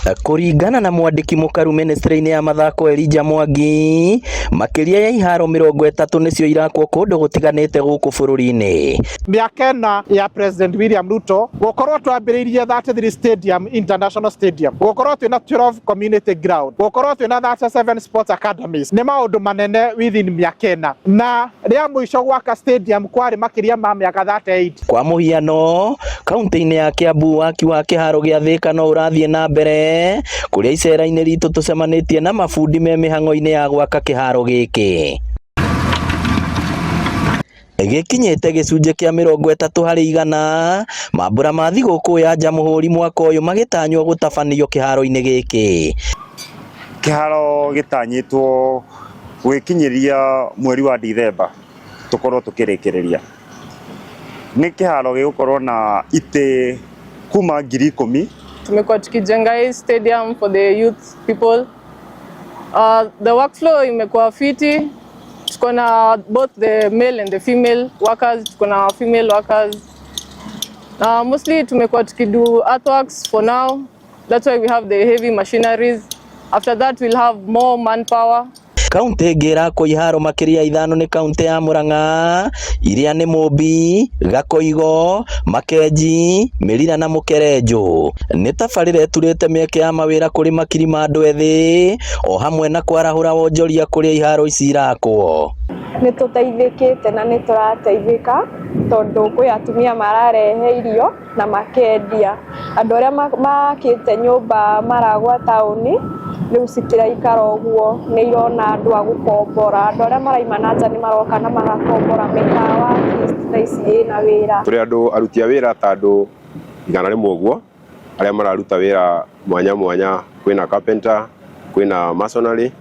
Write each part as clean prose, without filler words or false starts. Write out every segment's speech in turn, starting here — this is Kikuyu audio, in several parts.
Kũringana na mwandĩki mũkaru ministry-inĩ ya mathako Elijah Mwangi, makĩria ya iharo 30 nĩcio irakwo kũndũ gũtiganĩte gũkũ bũrũri-inĩ. Mĩaka 4 ya President William Ruto, gũkorwo twambĩrĩirie 33 stadium, international stadium, gũkorwo twĩna 12 community ground, gũkorwo twĩna 37 sports academies, nĩ maũndũ manene within mĩaka 4, na rĩa mũico gwaka stadium kwarĩ makĩria ma mĩaka 38. Kwa mũhiano, kaunti-inĩ ya Kiambu waki wa kĩharo gĩa Thika no ũrathiĩ na mbere, kũrĩa icera-inĩ ritũ tũcemanĩtie na mabundi me mĩhang'o-inĩ ya gwaka kĩharo gĩkĩ. Gĩkinyĩte gĩcunjĩ kĩa 30%. Mambura ma thigũkũ ya Jamhuri mwaka ũyũ magĩtanywo gũtabanio kĩharo-inĩ gĩkĩ. Kĩharo gĩtanyĩtwo gwĩkinyĩria mweri wa Dithemba tũkorwo tũkĩrĩkĩrĩria. Nĩ kĩharo gĩgũkorwo na itĩ kuma 10,000. Tumekuwa tukijenga hii stadium for the youth people. The workflow imekuwa fiti. Tuko na both the male and the female workers, tuko na female workers. Mostly tumekuwa tukido earthworks for now. That's why we have the heavy machineries. After that we'll have more manpower. Kaunti ĩngĩ ĩrakwo iharo makĩria ya ithano nĩ kaunti ya Murang'a, iria nĩ Mumbi, Gakoigo, Makenji, Mĩrira na Mũkerenjũ. Nĩ tabarĩra ĩturĩte mĩeke ya mawĩra kũrĩ makiri ma andũ ethĩ o hamwe na kwarahũra wonjoria kũrĩa iharo ici irakwo. Nĩ tũteithĩkĩte na nĩ tũrateithĩka tondũ kwĩ atumia mararehe irio na makendia. Andũ arĩa makĩte nyũmba Maragwa taũni rĩu citiraikara ũguo, nĩ irona andũ a gũkombora. Andũ arĩa maraima na nja nĩ maroka na magakombora mĩkawa, at least thaa ici ĩna wĩra. Tũrĩ andũ aruti a wĩra ta andũ 100 ũguo arĩa mararuta wĩra mwanya mwanya, kwĩna carpenter, kwĩna masonry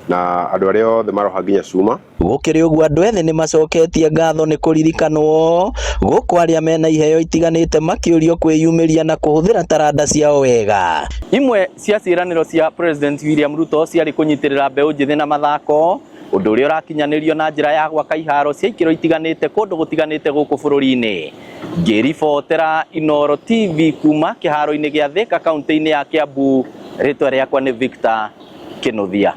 na andũ arĩa othe maroha nginya cuma. Gũkĩrĩ ũguo, andũ ethĩ nĩ macoketie ngatho nĩ kũririkanwo gũkũ arĩa mena iheo itiganĩte makĩũrio kwĩyumĩria na kũhũthĩra taranda ciao wega. Imwe cia ciĩranĩro cia President William Ruto ciarĩ kũnyitĩrĩra mbeũ njĩthĩ na mathako, ũndũ ũrĩa ũrakinyanĩrio na njĩra ya gwaka iharo cia ikĩro itiganĩte kũndũ gũtiganĩte gũkũ bũrũri-inĩ. Ngĩribotera Inooro TV kuma kĩharo-inĩ gĩa Thika kaunti-inĩ ya Kiambu, rĩtwa rĩakwa nĩ Victor Kinuthia.